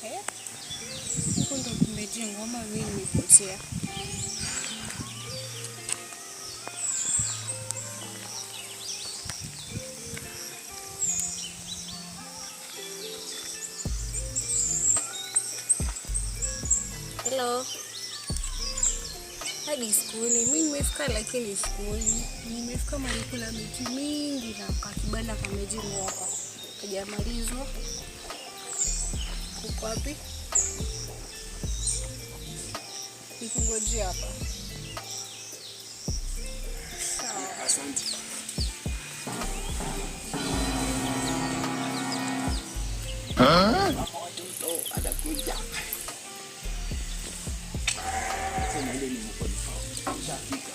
Eh? Huko ndo kumejengwa ama mimi nimepotea? Hello. Hadi sikuoni. Mimi nimefika lakini sikuoni. Nimefika mahali kuna miti mingi na kakibanda kamejengwa hapa. Kajamalizwa. Uko wapi? Nikungojea hapa. Sawa. Asante. Mama watoto anakuja. Sema ile ni mkono. Shafika.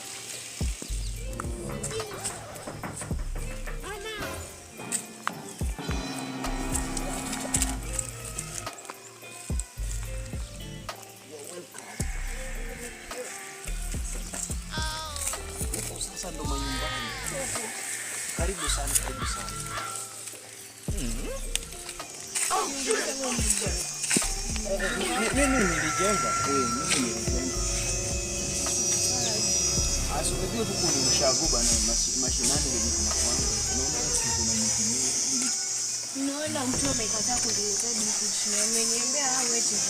Huko sasa ndo manyumbani. Karibu sana, karibu sana. Mimi nilijenga. Mimi nilijenga. Asi unajua tu kuna ushago bana mashinani wenye tunakuanga. Unaona kuna miti mingi. Naona mtu amekataa kuleta huku chini. Ameniambia awe chini.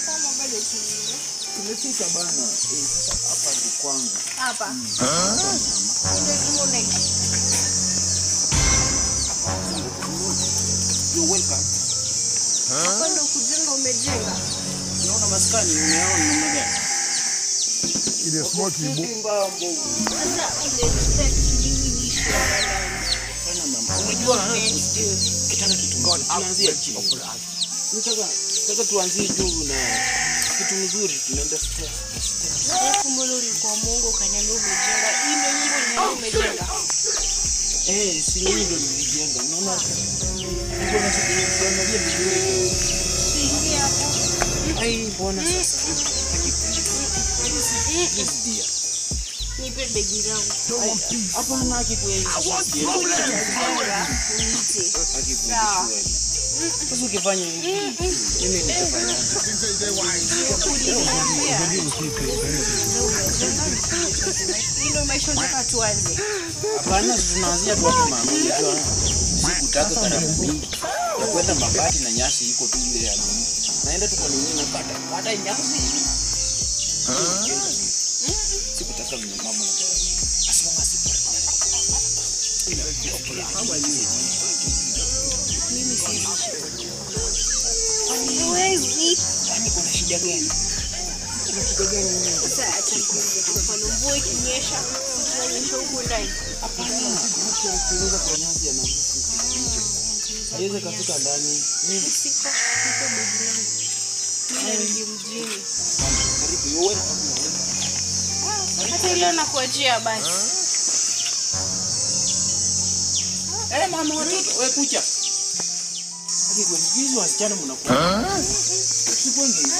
Kama bado chini. Tumefika bana. Sasa hapa ndo kwangu. Hapa. Ndio nyumba unaishi. You're welcome. Hapa ndo kujenga umejenga. Unaona maskani unaona namna gani? Ile smoking book. Mbambo. Sasa una expect mimi niishi hapa ndani? Sana mama. Unajua kitaka kitu mzuri tunaanzia chini. Nataka tuanzie juu na kitu mzuri tunaenda step by step. Alafu mbona ulikuwa Mungu ukaniambia umejenga? Hii ndio nyumba uliniambia umejenga. Si mimi ndo nilijenga. Unaona? Niko na kuangalia vizuri. Siingie hapo. Ai, mbona sasa? Please dear. Nipe begi langu. Hapana, akikweli. Uniite. Sawa. Sasa ukifanya hivi, mimi nitafanya. Uliniambia. Hii ndio maisha unataka tuanze. Hapana, tunaanzia tu hapo mama. Unajua sikutaka gharama mingi ya kwenda mabati na nyasi iko tu ile ya nini. Naenda tu kwa nini na kata kata nyasi hivi. Sikutaka mambo na gharama. As long as iko. How are you? Mimi siwezi ishi kwa nyumba. Siwezi. Kwani kuna shida gani? Kuna shida gani wewe? Sasa acha nikuulize kwa mfano, mvua ikinyesha, tunanyesha huku ndani. Hapana, mtu anatengeneza kwa nyasi ana nje. Haiwezi kafika ndani. Siko, nipe begi langu. Mimi narudi mjini. Karibu, you're welcome, you're welcome. Hata ile nakuachia basi. Mama watoto, wewe kucha. Hadi kwa hizo wasichana mnakuwa. Usiponge hivi.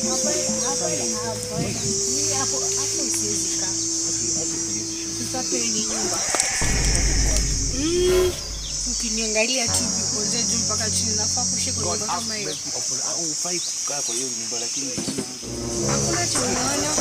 Hapa hapa hapa. Mimi hapo hapo siwezi kaa. Sasa ni nyumba. Ukiniangalia tu hivi kuanzia juu mpaka chini nafaa kuishi kwa nyumba kama hiyo? Hufai kukaa kwa hiyo nyumba lakini Hakuna cha unaona.